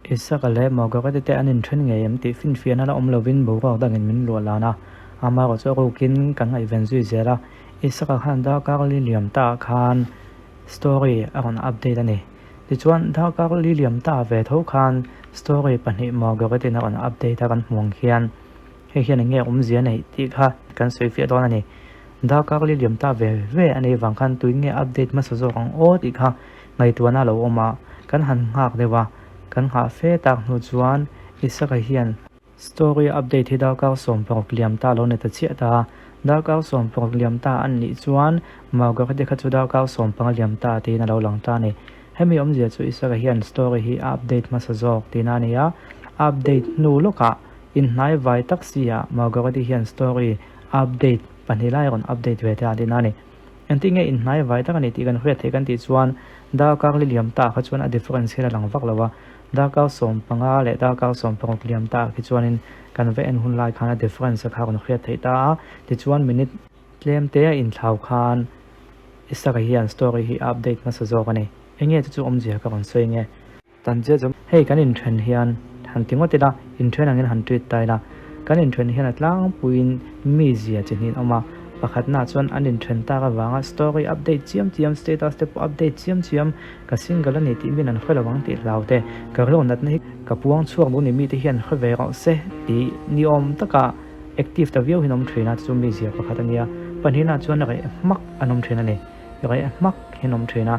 Isaka leh Margareti te an inthen ngei em tih finfiahna la awm lovin boruak dangin min luah lan a, amaherawh chu a rukin kan ngaihven zui zel a, Isaka khan darkar li liam ta ah khan story a rawn update a ni. Tichuan darkar li liam ta ve tho khan story pahnih Margaret-in a rawn update a kan hmuh ang khian hei hian eng nge awmzia neih tih kha kan sawi fiah dawn a ni. Darkar li liam ta ve ve a nih vang khan tuin nge update hmasa zawk ang aw tih kha ngaihtuahna a lo awm a, kan han nghak deuh a, kan nghah fe tak hnu chuan Isaka hian Story update hi darkar 16 liam ta lo ni ta chiah ta. Darkar 16 liam ta an nih chuan Margarete kha chu darkar 15 liam ta tiin a lo lang ta a ni. Hemi awmzia chu Isaka hian story hi a update hmasa zawk tihna a ni a, a update hnu lawkah inhnai vai tak si ah Margarete hian story update pahnih lai a rawn update ve ta tihna a ni. Engtin nge inhnai vai tak a ni tih kan hriat theih kan tih chuan darkar li liam ta kha chuan a difference hian a lang vak lo a, Darkar 15 leh darkar 16 liam ta khi chuanin kan va en hun lai khan a difference a kha rawn hriat theih ta a, tichuan minute tlem te a inthlau khan Isaka hian story hi a update hmasa zawk a ni. Enge chu chu awmzia ka rawn sawi nge? Tan chiah chu hei kan inthen hian han ti ngawt ila, inthen angin han treat ta ila, kan inthen hian a tlangpuiin mizia chi hnih an awm a, pakhatnaah chuan an inthen tak avanga story update chiam chiam, status te pawh update chiam chiam, Ka single a ni tih min an hre lo ang tih hlau te, ka rilru natna hi ka puang chhuak duh ni mite hian hre ve rawh se tih ni awm taka active ta viau hi an awm thin a, chu mizia pakhat a nia. Pahnihna chuan reh hmak an awm thin a ni, reh hmak hi an awm thin a,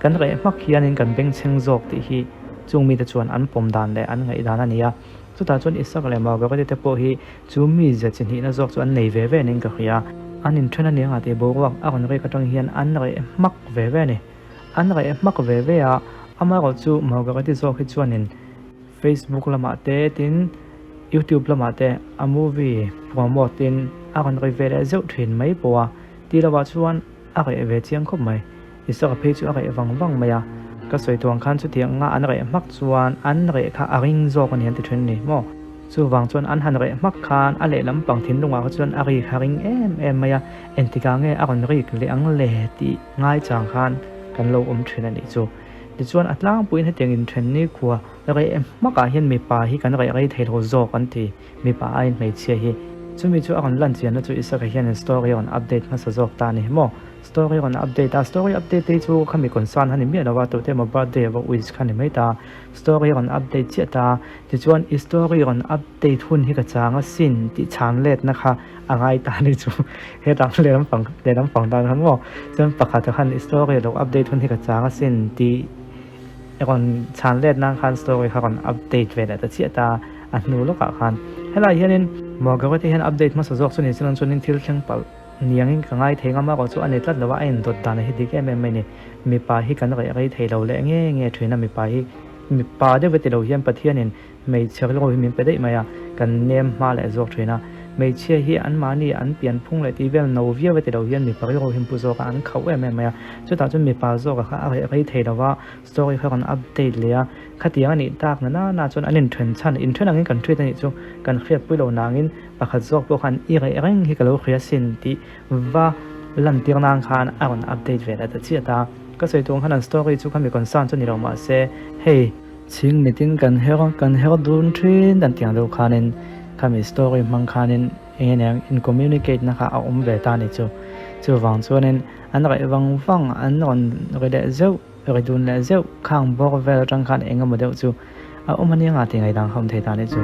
kan reh hmak hianin kan bengchheng zawk tih hi chung mite chuan an pawm dan leh an ngaih dan a ni a, chutah chuan Isaka leh Margareti te pawh hi chu mizia chi hnihna zawk chu an nei ve ve niin ka hria. An inthen a ni anga tih boruak a rawn rek atang hian an reh hmak ve ve a ni. An reh hmak ve ve a, amaherawh chu Margareti zawk hi chuanin Facebook lamah te tin YouTube lamah te a movie promote in a rawn ri ve leh zeuh thin mai pawh a, tih lovah chuan a reh ve chiang khawp mai. Isaka phei chu a reh vang vang mai a, ka sawi tuang khan chutiang anga an reh hmak chuan an reh kha a ring zawk a ni an ti thin a ni maw? Chuvang chuan an han reh hmak khan a lehlam pang thinlungah kha chuan a ri kha ring em em mai a, engtikah nge a rawn rik leh ang le tih ngai chang khan kan lo awm thin a nih chu. Tichuan a tlangpuiin hetiang inthen ni khua reh hmakah hian mipa hi kan reh rei thei lo zawk an ti, mipa aiin hmeichhia hi. Chumi chu a rawn lan chianna chu Isaka hian story a rawn update hmasa zawk ta a ni maw? Story rawn update a, story update te hi chu khami concern kha ni miah lo a, tute emaw birthday emaw wish kha ni mai ta a, story rawn update chiah ta a, tichuan i story rawn update hun hi ka chang a sin tih chhan letna kha a ngai ta a ni chu, hetah lehlam pang lehlam pang tan khan maw, chuan pakhat ah khan i story lo update hun hi ka chang a sin tih rawn chhan let nan khan story kha rawn update ve leh ta chiah ta a, a hnu lawkah khan helaiah hianin Margareti hian update hmasa zawk chu ni se chuanin thil thleng palh. Niangin ka ngai thei ngam a, chu a ni tlat lo a, a indawt dan hi dik em em mai ni. Mipa hi kan reh rei thei lo leh nge nge thin a, mipa hi mipa deuh e ti lo hian Pathianin hmeichhe rilru hi min pe daih mai a, kan nem hma leh zawk thin a. Hmeichhia hi anmahni an pian phung leh tih vel no viau e ti lo hian mipa rilru hi an pu zawk a, an khauh em em mai a. Chutah chuan mipa zawka kha a reh rei thei lo va, story kha rawn update leh a, khatiang a nih tak na na na chuan an inthen chhan, inthen angin kan hriat a nih chu kan hriatpui lo nangin, Pakhat zawk pawh khan i reh reng hi ka lo hria sin tih va lantir nan khan a rawn update ve leh ta chiah ta. Ka sawi tur ang khan an story chu khami concern chu ni lo mahse hei chhing mitin kan her kan her dun thin dan tiang deuh khanin khami story hmang khanin eng eng in communicate na kha a awm ve ta ni chu. Chuvang chuanin an reh vang vang an rawn ri leh zeuh ri dun leh zeuh khang bawr vel atang khan eng emaw deuh chu a awm ania ngah tih ngaih dang kha awm thei ta ni chu.